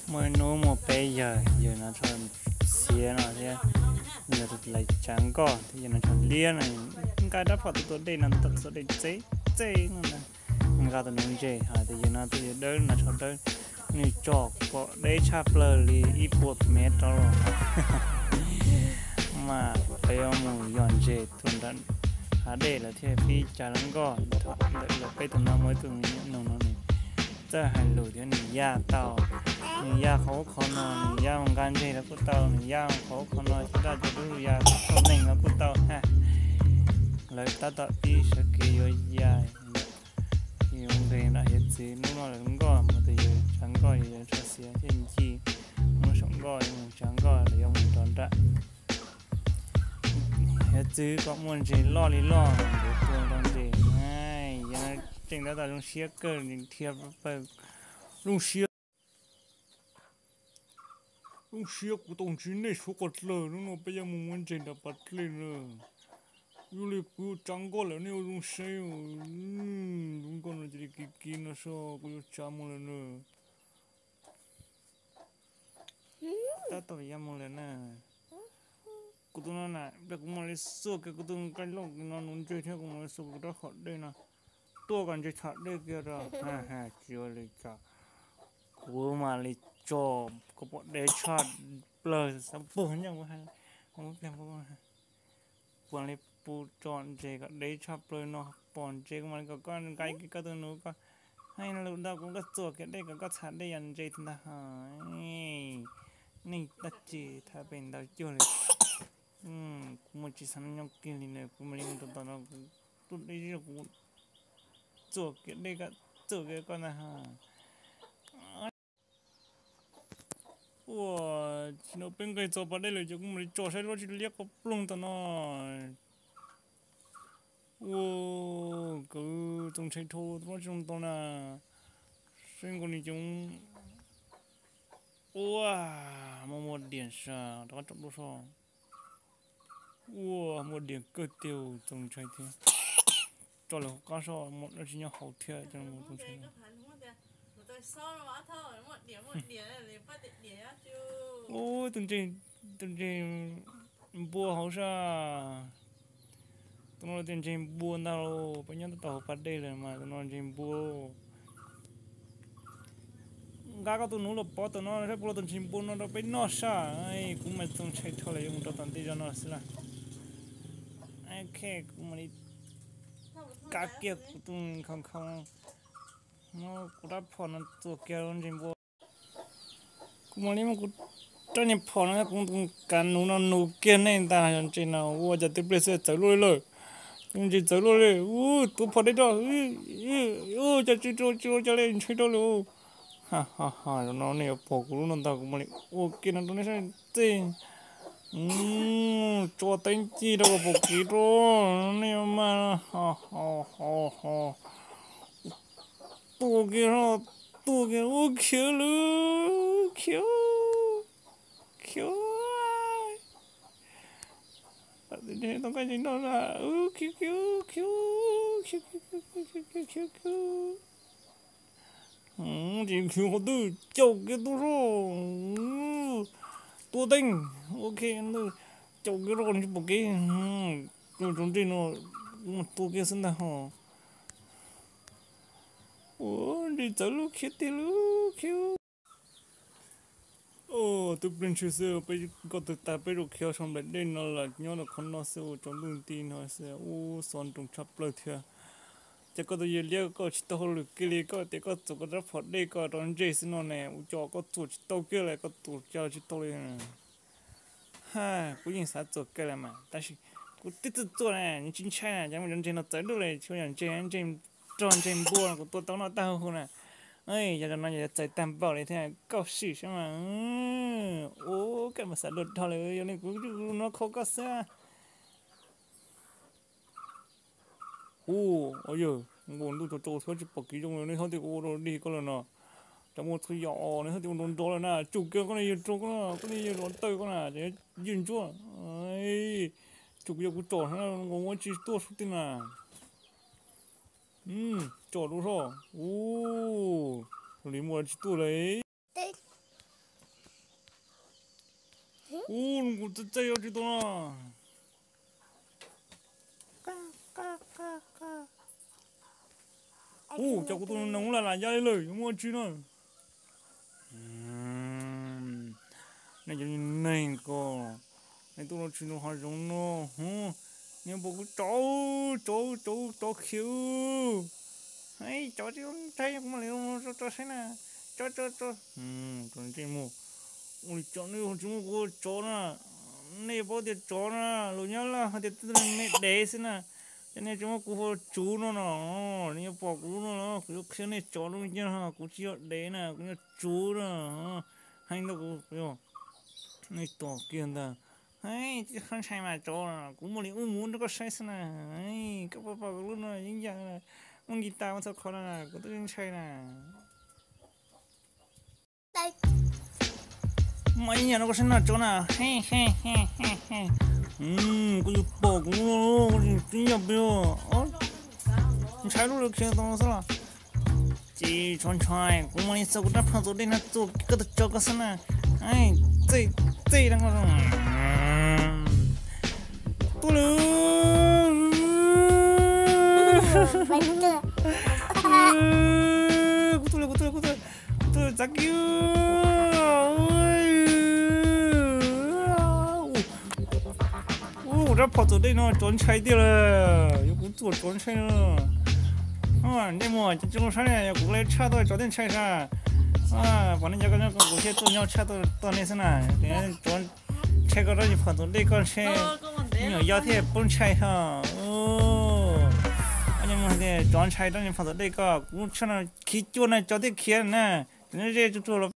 Muaj ib hnub muaj peb yawg, yawg no tso xiav no thiab, yog tus lawv tsav nkoj thiab yawg no tso liab no, nqa rab phom tus tua dej no, tus tua dej txej txej no na, nqa tus nuv ntses, hais tias yawg no tus yawg dawb no tso dawb, nws tsom pom deb tshaj plaws li ib puas mev rau los mas peb yuav mus yos ntses tuaj nram hav dej lawm thiaj pib tsav lawv nkoj. Ntawm lawv peb tus no muaj ib tug me nyuam nus no nws txawj hais lus thiab nws yaj tau, nws yaj qhov ub qhov no, nws yaj mus nqa ntses los kuj tau, nws yaj qhov ub qhov no cov daj cov dub yaj tau neeg los kuj tau ha. Lawv tab tom pib sawv kev yuav ya yuav nqes nram hiav txwv. Hnub no lawv nkoj mas tus yawg tsav nkoj yawg tso xiav thiaj ncig mus saum nkoj, yuav mus tsav nkoj los yuav mus rau nram hiav txwv kom muaj ntses loj li loj, ntuav tua tau ntses. Yog tseem tab tom zoo siab kawg, dhia pawg zoo siab. Zoo siab kuv tau ntsib nej suav qos dlawg, hnub no peb yuav mus muab ntses nram pas dlej na. Yog li kuv yuav tsav nkoj lawm nej ua zoo saib. Tus nkoj no cia li kiv kiv no soj, kuv yuav tsav mus lawm na. Tab tom yuav mus lawm na. Kuv tus no na, kuv mam li xuas kiag kuv tus nqaij loj no nuv ntses thiab kuv mam li xuas kuv rab phom dej no tuaj kom ntses tham dej kiag rau. Tsis ua li cas, kuv mam li tso kom pom deb tshaj plaws xav pug nyob kuv hais, kuv mam li pub tso ntses kom deb tshaj plaws no pom ntses kuv mam li kom koj nqa kiag koj tus nuv ko. Hais lus ntau kuv koj txuas kiag dej kom koj tham dej yog ntses ntag ho. Nej dab tsi tham pem ntawd cuag li. Kuv mas tsis xav nyob kiag li na, kuv mam li mus rau tom no, kuv tuaj deb zog kuv txuas kiag dej kom txuas kiag koj ntag ho. Ua, tsis no peb nqes txog pas dej lawm ces kuv mam li tso saib lub tsis liab qhov ploog tom no. Ua, kawg txaus ntshai dhau tus no tsis zoo tau na. Saib nkaus ni cov. Ua, muaj muaj diam sas rov qab tsom dua soj. Ua, muaj diam kawg tiag, txaus ntshai thiab. Tso lawm hauv qab soj muaj dab tsi nyob hauv thiab, txaus ntshai. Ua, tus ntses, tus ntses npua hauv sab. Tus no tias ntses npua ntag lauj, peb nyob tab tom hauv pas dej lawm mas tus no ntses npua. Nqa koj tus nuv los pov tom no saib puas los tus ntses npua no rau peb noj sab. Kuv mas txaus ntshai dhau lawm, yuav mus rau tom ntej zog no xwb lawm. Ok, kuv mam li kav kiag kuv tus nkhaus nkhaus, kuv rab phom no txuas kiag ntses npua. Kuv mam li muab kuv rab niag phom no, kuv tus kav nuv no nuv kiag nej ntag. Yog ntses no ua cas twb pliag xwb txawv luaj li lawm. Tus ntses txawv luaj li, ua tus phom dej rau, ua cas tsis rau tsis rau cas li, ntshai rau li. Ha ha ha, zaum no nej yuav pom kuv lub no ntag, kuv mam li ua kiag no rau nej saib txij. Tso teeb ci rau kom pom kev rau nej mas. Ha ha ha ha. Tua kiag, tua kiag, ua khiav lawm, khiav, khiav. Tau nqaij no na, khiav, khiav, khiav, khiav, khiav, khiav, khiav, khiav. Tsis khiav qhov twg, caum kiag tua zog. Tua teeb, ok, caum kiag rau kom nws tsis pom kev. Tus ntses no, tua kiag xwb ntag ho. Ua, ntses txawv lub khiav tiag lub khiav. Twb plig ntshis xwb peb nkoj twg tag peb zaum khiav sau nplaim dej no lawm, nyob rau qhov no xwb ua tsaus ntuj nti no xwb ua xov nroos tshaj plaws thiab. Ces koj tus yawg liab koj tsis tau hauj lwm kiag li, koj tias koj txuas koj rab phom dej koj rau ntses xwb no ne, ua cas koj txuas tsis tau kiag li, koj txuas cas tsis tau li. Ha, kuv yeej xav txuas kiag li mas tab sis kuv twb txawj txuas na, nws tsis ntshai na, cov mus cov ntses no txawv dua li, tsis ua yam ntses, ntses rog ntses npua no kuv tua tau noj tag huv huv na. Yog no yog txawv tag npaum li thiab, kauj sim saib mas. Ua koj mas xav dua dhau li, yog li kuv no kho koj xwb. Hu, yawg, nkaus ntuj tsaus tsaus xwb tsis pom kev zoo li, nej txhob tias kuv ua rau dig koj lawm no. Cov muaj txhua yam os, nej txhob tias ua nrov nrov lawm na, tsum kiag koj niag yawg rau koj no, koj niag yawg los tawg koj na, yij ntsuab. Tsum kiag kuv tsom na, nkaus muab tsis tuaj sub tij na. Tsom rau soj. Ua li muaj tsis tuaj li. Ub, kuv txaj txaj yuav tsis tau no. Ub, cov kuv tus noog lam lam ya li lawm, yuav muaj tsi no. Nej cov neeg ko, nej tuaj ua tsi rau hav zoov no? Hov, nej pom kuv tsov, tsov, tsov, tsov khiav. Hais tsov tsis ntshai, kuv mam li rau tsov saib na. Tsov, tsov, tsov. Tsov ntsej muag, ua li cas nej tsis muab kuv ua tsov na? Nej yuav paub tias tsov na, lus Nyab Laj hais tias me dev xwb na. Ces nej tsis muab kuv ua tsuv no no, nej yuav pom kuv no los kuv yuav qhia nej tsov lub nceeg, kuv tsis yog dev na, kuv yog tsuv na. Hais ntau kuv, nej tos kiag ntag. Hais, tsis ntshai mas tsov, kuv muaj li ub mus rau koj saib xwb na. Koj pom pom kuv lub no yeej yam muaj nki tas muaj txhua qhov na, kuv twb ntshai na. Mas ib yam no koj saib no tsov na. Koj yuav pom kuv, twb yog peb ntshai lub lawv khiav tau xwb los. Ces tsov ntshai, kuv mam li txo kuv rab phom txuas dej no txuas koj tus tsov ko xwb na. Txej, txej na. Tuaj lawm. Kuv tuaj lawm, kuv tuaj lawm, kuv tuaj lawm, kuv tuaj lawm, txav kiag. Ub, kuv rab phom txuas dej no tsov ntshai tiag lawm, yog kuv txuas tsov ntshai no. Ntsej muag, cov tsis zoo saib na, yog kuv lawv tshaj tau tsov thiaj ntshai sas. Pom nej cov ko nyob ko kuv thiaj tuaj nyob tshaj tau nej xwb na. Tsov ntshai koj rab phom txuas dej koj ntshai, nyuam yau thiaj paub ntshai ho. Ntsej muag tias tsov ntshai rab phom txuas dej koj, kuv tshaj no khiav cuag na tsov thiaj khiav na. Cov nyob ze tsuag tsuag los